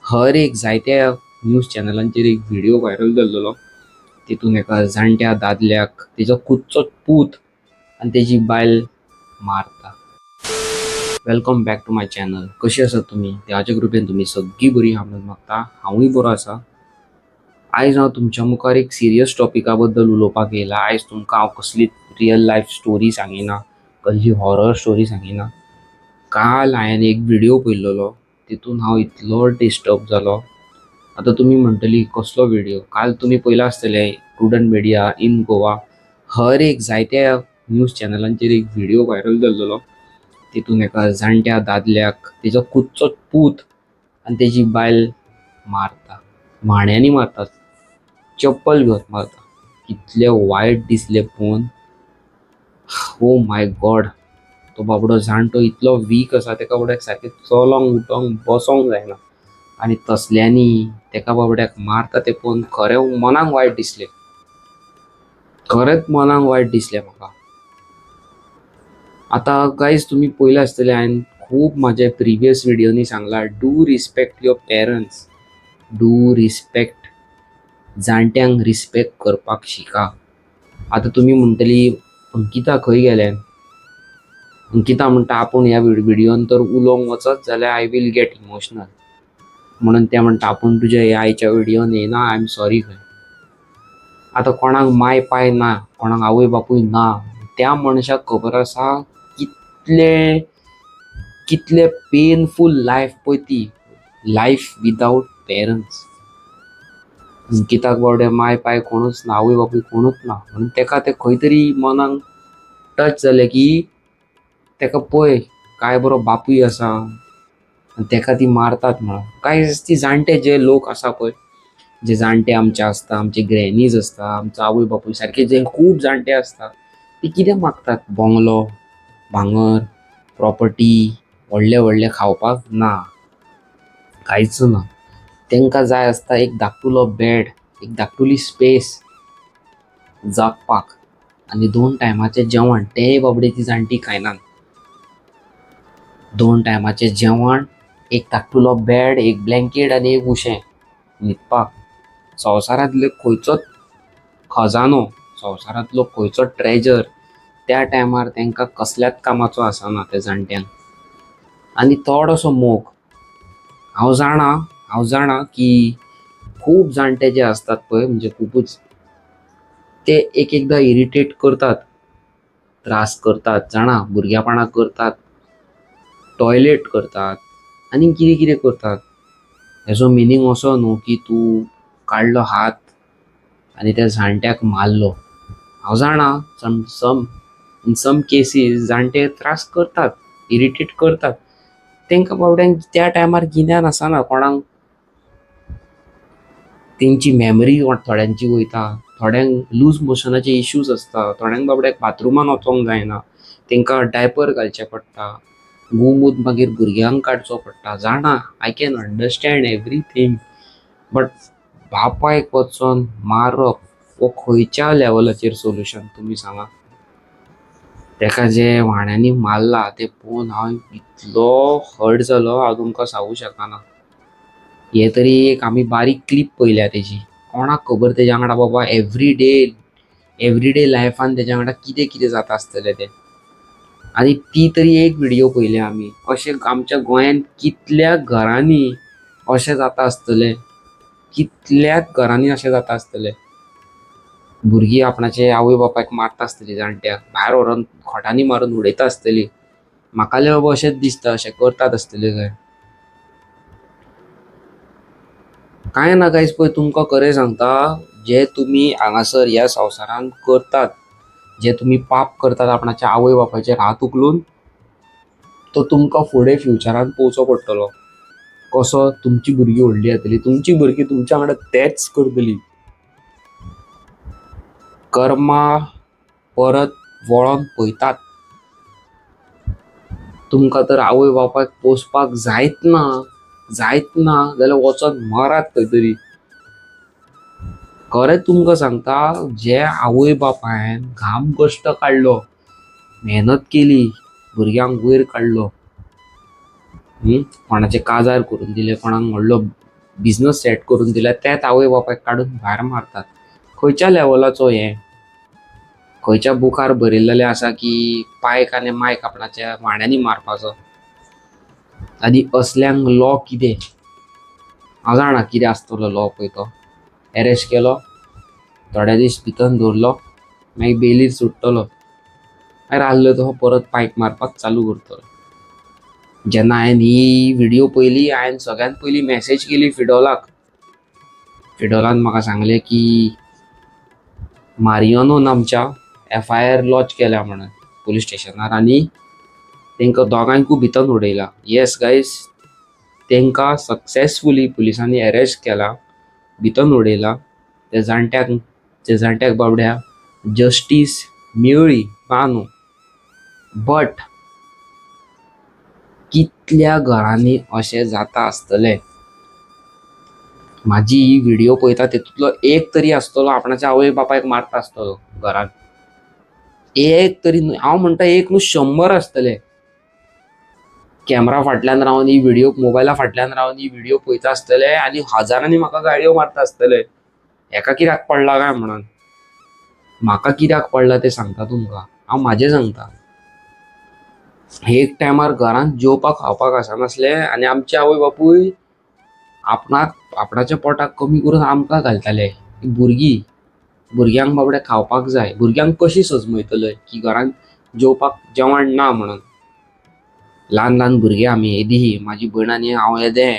हर एक जायत्या न्यूज चॅनलांचेर एक व्हिडिओ व्हायरल जाल्लो. तितून एका जाणट्या दादल्याक तेजो खुदचोच पूत आनी तेजी बायल मारता. Welcome back to my channel. कशी आसात तुमी? देवाच्या कृपेन तुमी सगळीं बरी आहा म्हणून मागता. हांवूय बरो आसा. आयज हांव तुमच्या मुखार एक सिरियस टॉपिका बद्दल उलोवपाक येयला. आयज तुमकां हांव कसली रियल लायफ स्टोरी सांगिना, कसली हॉरर स्टोरी सांगिना. काल हांवें एक व्हिडिओ पळयल्लो, तितून हांव इतलो डिस्टर्ब जालो. आतां तुमी म्हणटली कसलो व्हिडिओ? काल तुमी पळयला आसतलें, प्रुडंट मिडिया इन गोवा हर एक जायत्या न्यूज चॅनलांचेर एक व्हिडिओ व्हायरल जाल्लो. तितून एका जाणट्या दादल्याक तेजो खुदचोच पूत आनी तेजी बायल मारता, माण्यांनी मारतात, चप्पल घेवन मारता. कितलें वायट दिसलें पळोवन. ओ my God. तो बाबडो जाणटो इतलो वीक आसा, तेका बाबड्याक सारकें चलोंक उठोंक बसोंक जायना आनी तसल्यांनी तेका बाबड्याक मारता तें पळोवन खरें मनाक वायट दिसलें. खरेंच मनाक वायट दिसलें म्हाका. आतां गायज, तुमी पळयलें आसतलें, हांवें खूब म्हाज्या प्रिवियस व्हिडियोनी सांगलां, do respect your parents, do respect. जाणट्यांक रिस्पेक्ट करपाक शिका. आतां तुमी म्हणटली, अंकिता खंय गेलें? अंकिता म्हणटा आपूण ह्या व्हिडियोन तर उलोवंक वचत जाल्यार I will get emotional म्हणून तें म्हणटा आपूण तुज्या ह्या आयच्या व्हिडियोन येना, I am sorry खंय. आतां कोणाक माय पाय ना, कोणाक आवय बापूय ना, त्या मनशाक खबर आसा कितले कितले पेनफूल लायफ पळय ती, लायफ विदावट पेरंट्स. अंकिताक बाबडे माय पाय कोणूच ना, आवय बापूय कोणूच ना, म्हणून तेका तें खंय तरी मनाक टच जालें की तेका पळय काय बरो बापूय आसा आनी तेका ती मारतात म्हणून. काय ती जाणटे जे लोक आसा पळय, जे जाणटे आमचे आसता, आमचे ग्रॅनीज आसता, आमचो आवय बापूय सारके जे खूब जाणटे आसता, ती कितें मागतात? बंगलो, भांगर, प्रॉपर्टी, व्हडलें व्हडलें खावपाक ना, कांयच ना. तांकां जाय आसता एक धाकटुलो बेड, एक धाकटुली स्पेस जगपाक आनी दोन टायमाचें जेवण. तेंय बाबडी ती जाणटी खायनात. दोन टायमाचें जेवण, एक धाकटुलो बेड, एक ब्लँकेट आनी एक उशें न्हिदपाक. संवसारांतलो खंयचोच खजानो, संवसारांतलो खंयचो ट्रेजर त्या टायमार तांकां कसल्याच कामाचो आसना त्या जाणट्यांक. आनी थोडोसो मोग. हांव जाणा, हांव जाणा की खूब जाणटे जे आसतात पळय, म्हणजे खुबूच ते एक एकदां इरिटेट करतात, त्रास करतात, जाणा, भुरग्यापणां करतात, टॉयलेट करतात आनी कितें कितें करतात. हेजो मिनींग असो न्हू की तूं काडलो हात आनी त्या जाणट्याक मारलो. हांव जाणा, some some in some cases जाणटे त्रास करतात, इरिटेट करतात. तांकां बाबड्यांक त्या टायमार गिन्यान आसना कोणाक. तेंची मेमरी थोड्यांची वयता, थोड्यांक लूज मोशनाचे इश्यूज आसता, थोड्यांक बाबड्याक बाथरुमान वचोंक जायना, तांकां डायपर घालचें पडटा, गोमूत मागीर भुरग्यांक काडचो पडटा. जाणा, I can understand everything, but बापायक वचोन मारप हो खंयच्या लेवलाचेर सोल्युशन, तुमी सांगा. तेका जे वाण्यांनी मारला तें पळोवन हांव इतलो हर्ट जालो, हांव तुमकां सांगू शकना. हे तरी एक आमी बारीक क्लिप पळयल्या तेजी. कोणाक खबर तेज्या वांगडा बाबा एवरी डे, एवरीडे लायफान तेज्या वांगडा कितें कितें जाता आसतलें तें. आनी ती तरी एक व्हिडियो पळयल्या आमी. अशें आमच्या गोंयांत कितल्या घरांनी अशें जाता आसतलें, कितल्याच घरांनी अशें जाता आसतलें. भुरगीं आपणाचे आवय बापायक मारता आसतली, जाणट्याक भायर व्हरोन खोटांनी मारून उडयता आसतली. म्हाका जाल्यार बाबा अशेंच दिसता, अशें करतात आसतले काय. कांय ना गायज, पळय तुमकां खरें सांगता, जे तुमी हांगासर ह्या संवसारांत करतात, जे तुमी पाप करतात आपणाच्या आवय बापायचेर हात उखलून, तो तुमकां फुडें फ्युचरान पळोवचो पडटलो. कसो तुमची भुरगीं व्हडलीं जातलीं, तुमची भुरगीं तुमच्या वांगडा तेंच करतलीं. कर्मा परत वळोन पळयतात. तुमकां तर आवय बापायक पोसपाक जायत ना, जायत ना जाल्यार वचोन मरात खंय तरी. खरें तुमकां सांगता, जे आवय बापायन घाम कश्ट काडलो, मेहनत केली, भुरग्यांक वयर काडलो, कोणाचें काजार करून दिलें, कोणाक व्हडलो बिजनस सेट करून दिला त्याच आवय बापायक काडून भायर मारतात. खंयच्या लेवलाचो हें, खंयच्या बुकार बरयल्लें आसा की पायक आनी मायक आपणाच्या मांड्यांनी मारपाचो? आनी असल्यांक लॉ कितें हांव जाणा कितें आसतलो लॉ पळय तो. एरेस्ट केलो, थोड्या दीस भितर दवरलो, मागीर बेलीर सुट्टलो, मागीर आहलो तो परत पायक मारपाक चालू करतलो. जेन्ना हांवें ही व्हिडियो पळयली, हांवें सगळ्यांत पयलीं मॅसेज केली फिडोलाक. फिडोलान म्हाका सांगलें की मारियोनोन आमच्या एफआयआर लॉज केल्या म्हणून पुलीस स्टेशनार आनी तांकां दोगांयकूय भितर उडयला. येस गायज, तांकां सक्सेसफुली पुलिसांनी अरेस्ट केला, भितर उडयला. ते जाणट्याक बाबड्या जस्टीस मेळ्ळी ना न्हू, बट कितल्या घरांनी अशें जाता आसतलें. म्हाजी ही व्हिडियो पळयता तेतूंतलो एक तरी आसतलो आपणाच्या आवय बापायक मारता आसतलो घरांत, एक तरी न्हू, हांव म्हणटा एक न्हू 100 आसतले. कॅमरा फाटल्यान रावन ही व्हिडियो, मोबायला फाटल्यान रावन ही व्हिडियो पळयता आसतले आनी हजारांनी म्हाका गाळयो मारता आसतले, हेका कित्याक पडला काय म्हणून. म्हाका कित्याक पडला तें सांगता तुमकां हांव, म्हाजें सांगता. एक टायमार घरांत जेवपाक खावपाक आसनासलें आनी आमचे आवय बापूय आपणाक आपणाच्या पोटाक कमी करून आमकां घालताले. भुरगीं, भुरग्यांक बाबड्या खावपाक जाय, भुरग्यांक कशी सजमयतले की घरांत जेवपाक जेवण ना म्हणून. ल्हान ल्हान भुरगीं आमी, येदी म्हाजी भयण आनी हांव येदे,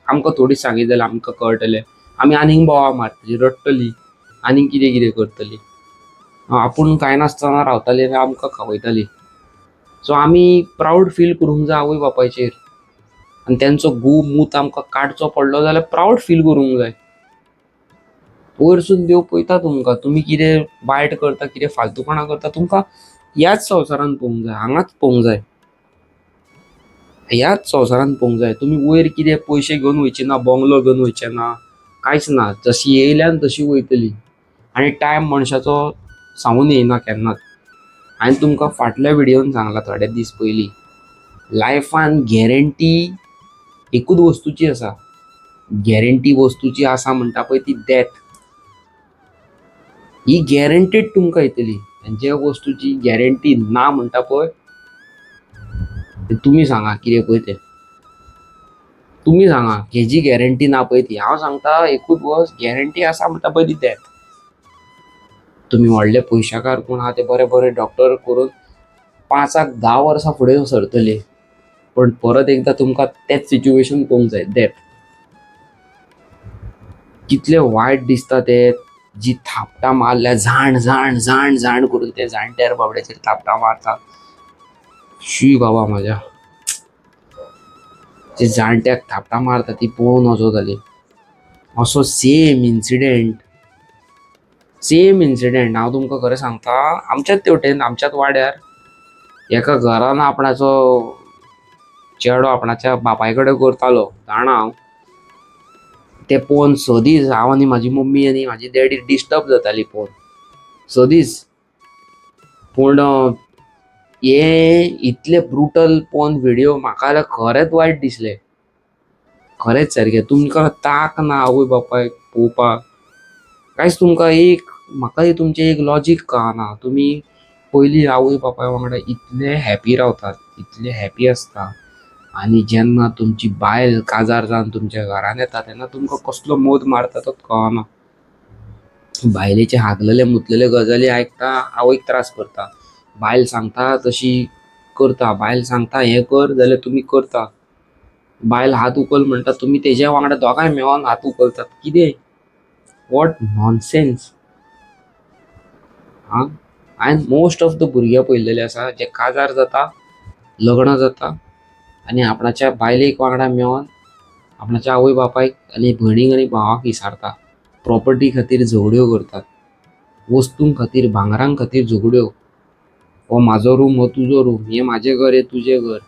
आमकां थोडी सांगीत जाल्यार आमकां कळटलें. आमी आनीक बोवाळ मारतली, रडटली, आनीक कितें कितें करतली. आपूण कांय नासतना रावताली आनी आमकां खावयताली. सो आमी प्रावड फील करूंक जाय आवय बापायचेर, आनी तेंचो गू मूत आमकां काडचो पडलो जाल्यार प्रावड फील करूंक जाय. वयरसून देव पळयता तुमकां, तुमी कितें वायट करता, कितें फालतूपणां करता, तुमकां ह्याच संवसारांत पळोवंक जाय, हांगाच पळोवंक जाय, ह्याच संवसारांत पळोवंक जाय. तुमी वयर कितें पयशे घेवन वयचे ना, बंगलो घेवन वयचे ना, कांयच ना. जशी येयल्यान तशी वयतली आनी टायम मनशाचो सांगून येयना केन्नाच. हांवें तुमकां फाटल्या व्हिडियोन सांगलां थोडे दीस पयलीं, लायफान गॅरंटी एकूच वस्तूची आसा, गॅरंटी वस्तूची आसा म्हणटा पळय ती डेथ. ही गॅरंटीड तुमकां येतली. आनी जे वस्तूची गॅरंटी ना म्हणटा पळय ते तुमी सांगा कितें पळय तें, तुमी सांगा हेजी गॅरंटी ना पळय ती. हांव सांगता एकूच वस्त गॅरंटी आसा म्हणटा पळय ती डेथ. तुमी व्हडले पयशाकार कोण आहा ते बरे बरे डॉक्टर करून 5-10 वर्सां फुडें सरतले, पण परत एकदां तुमकां तेंच सिच्युएशन पळोवंक जाय, डेथ. कितलें वायट दिसता तें, जी थापटां मारल्या झाण झाण झाण झाण करून ते जाणट्यार बाबड्याचेर थापटां मारतात. शी बाबा म्हाज्या, जे जाणट्याक थापटां मारता ती पळोवंक नजो जाली. असो सेम इन्सिडेंट, सेम इन्सिडेंट हांव तुमकां खरें सांगता, आमच्याच तेवटेन आमच्याच वाड्यार एका घरान आपणाचो चेडो आपणाच्या बापाय कडेन करतालो, जाणा हांव. तें पळोवन सदींच हांव आनी म्हाजी मम्मी आनी म्हाजी डॅडी डिस्टर्ब जाताली पळोवन सदींच. पूण हे इतले ब्रुटल पळोवन व्हिडियो म्हाका जाल्यार खरेंच वायट दिसलें, खरेंच सारकें. तुमकां ताक ना आवय बापायक पळोवपाक कांयच, तुमकां एक म्हाका तुमचें एक लॉजीक कळना. तुमी पयलीं आवय बापाय वांगडा इतले हॅपी रावतात, इतले हॅपी आसता, आनी जेन्ना तुमची बायल काजार जावन तुमच्या घरान येता तेन्ना तुमकां कसलो मोद मारता तो कळना. बायलेचे हागलेले मुतलेले गजाली आयकता, आवयक त्रास करता, बायल सांगता तशी करता, बायल सांगता हें कर जाल्यार तुमी करता, बायल हात उखल म्हणटा तुमी तेज्या वांगडा दोगांय मेळोन हात उखलतात. कितें what nonsense. आं, हांवें मोस्ट ऑफ the भुरगे पळयल्लेले आसा जे काजार जाता, लग्न जाता आनी आपणाच्या बायलेक वांगडा मेळोन आपणाच्या आवय बापायक आनी भयणीक आनी भावाक विसारता. प्रॉपर्टी खातीर झगड्यो करतात, वस्तूं खातीर भांगरां खातीर झगड्यो. हो म्हाजो रूम, हो तुजो रूम, हें म्हाजें घर, हें तुजें घर.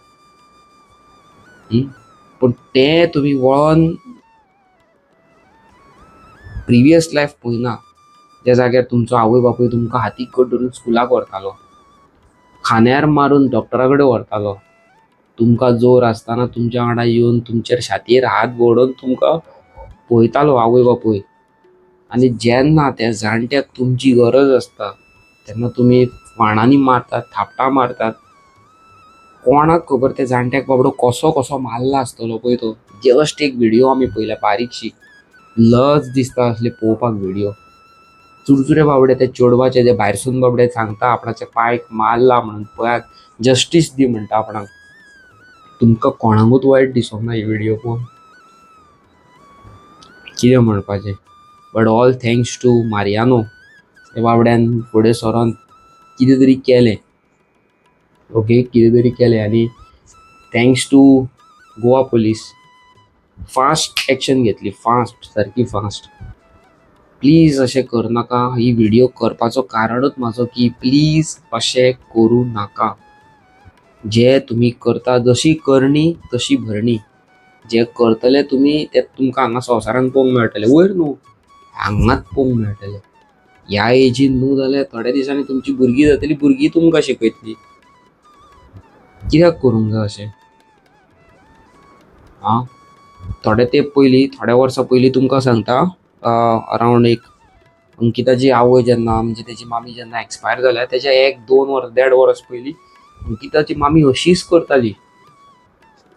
पूण तें तुमी वळोन प्रिवियस लायफ पळयना, ज्या जाग्यार तुमचो आवय बापूय तुमकां हातीक घट धरून स्कुलाक व्हरतालो, खांद्यार मारून डॉक्टरा कडेन व्हरतालो, तुमकां जोर आसतना तुमच्या वांगडा येवन तुमचेर छातयेर हात बडोवन तुमकां पळयतालो आवय बापूय. आनी जेन्ना त्या जाणट्याक तुमची गरज आसता तेन्ना तुमी व्हाणांनी मारतात, थापटां मारतात. कोणाक खबर त्या जाणट्याक बाबडो कसो कसो मारला आसतलो पळय तो. जस्ट एक व्हिडिओ आमी पळयल्या बारीकशी, लज दिसता असले पळोवपाक व्हिडिओ. चुरचुरे बाबडे त्या चेडवाचे जे भायरसून बाबडे सांगता आपणाच्या पायक मारला म्हणून, पळयात जस्टीस दी म्हणटा आपणाक. तुमकां कोणाकूच वायट दिसोंक ना ही व्हिडिओ पळोवन? कितें म्हणपाचें? But all thanks to Mariano. त्या बाबड्यान फुडें सरोन कितें तरी केलें, ओके, कितें तरी केलें. आनी thanks to Goa police, fast action घेतली, फास्ट, सारकी फास्ट. प्लीज अशें करनाका. ही व्हिडिओ करपाचो कारणूच म्हाजो की प्लीज अशें करूं नाका. जे तुमी करता, जशी करणी तशी भरणी. जे करतले तुमी ते तुमकां हांगा संवसारान पळोवंक मेळटलें, वयर न्हू, हांगाच पळोवंक मेळटलें. ह्या एजीन न्हू जाल्यार थोड्या दिसांनी तुमची भुरगीं जातली, भुरगीं तुमकां शिकयतली. कित्याक करूंक जाय अशें? आं, थोडे तेंप पयलीं, थोड्या वर्सां पयलीं तुमकां सांगता, अरावंड एक अंकिताची आवय जेन्ना, म्हणजे तेजी मामी जेन्ना एक्सपायर जाल्या, तेच्या एक दोन वर्स, देड वर्स पयलीं अंकिताची मामी अशीच करताली,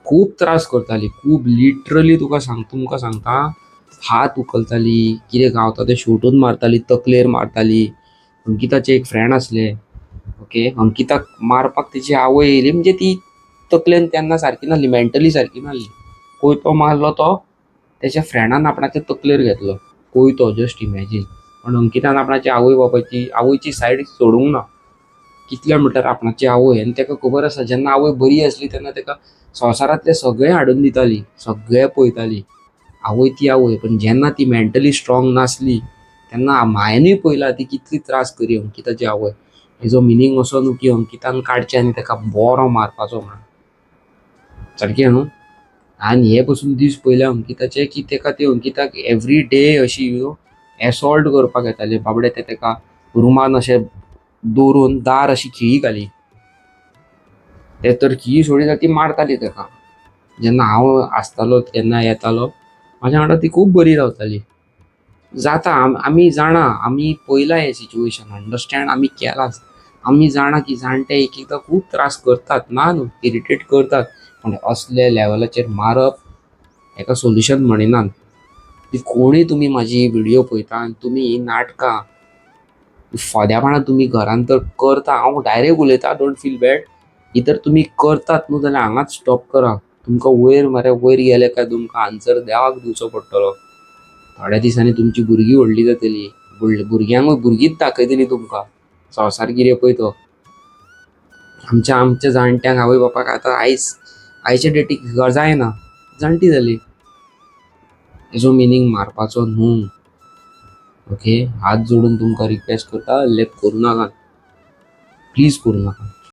खूब त्रास करताली, खूब. लिटरली तुका सांग, तुमकां सांगता, हात उखलताली, कितें गावता तें शेंवटून मारताली, तकलेर मारताली. अंकिताचे एक फ्रेंड आसले, ओके, अंकिताक मारपाक तेजी आवय येयली. म्हणजे ती तकलेन तेन्ना सारकी नासली, मेंटली सारकी नासली. कोयतो मारलो तो तेच्या फ्रेंडान आपणाच्या तकलेर घेतलो कोयतो, जस्ट इमॅजीन. पण अंकितान आपणाची आवय बापायची, आवयची सायड सोडूंक ना. कितले म्हटल्यार आपणाची आवय. आनी ताका खबर आसा, जेन्ना आवय बरी आसली तेन्ना ताका संवसारांतलें सगळें हाडून दिताली, सगळें पळयताली. आवय ती आवय. पण जेन्ना ती मेंटली स्ट्रॉंग नासली तेन्ना मायनूय पळयला ती कितली त्रास करी अंकिताची आवय. हेजो मिनींग असो न्हू की अंकितान काडचें आनी ताका बरो मारपाचो म्हणून, सारकें न्हू. आनी हे पसून दीस पयले अंकिताचे की ताका ती अंकिताक एवरी डे अशी you know assault करपाक येताले बाबडे. ते ताका रुमान अशें दवरून दार अशी खिळी घाली, ते तर खिळी सोडी जाल्यार ती मारताली ताका. जेन्ना हांव आसतालो तेन्ना येतालो म्हाज्या वांगडा, ती खूब बरी रावताली. जाता, आमी जाणा, आमी पळयलां हें सिच्युएशन, अंडरस्टँड आमी केलां. आमी जाणा की जाणटे एक एकदां खूब त्रास करतात, ना न्हू, इरिटेट करतात. पण असल्या लेवलाचेर मारप हेका सोल्युशन म्हणिनात. ती कोणूय तुमी म्हाजी व्हिडिओ पळयता आनी तुमी ही नाटकां फोद्यापणां तुमी घरान तर करता, हांव डायरेक्ट उलयता, don't feel bad. ही तर तुमी करतात न्हू जाल्यार हांगाच स्टॉप करा. तुमकां वयर मरे वयर गेले काय तुमकां आन्सर देवाक दिवचो पडटलो. थोड्या दिसांनी तुमची भुरगीं व्हडलीं जातली, भुरग्यांकूय भुरगींच दाखयतली तुमकां संवसार कितें पळय तो. आमच्या आमच्या जाणट्यांक, आवय बापायक आतां आयज आयच्या डेटीक जायना, जाणटी जाली. हेजो मिनींग मारपाचो न्हू, ओके. हात जोडून तुमकां रिक्वेस्ट करता, लेप करूं नाकात, प्लीज करूं नाका.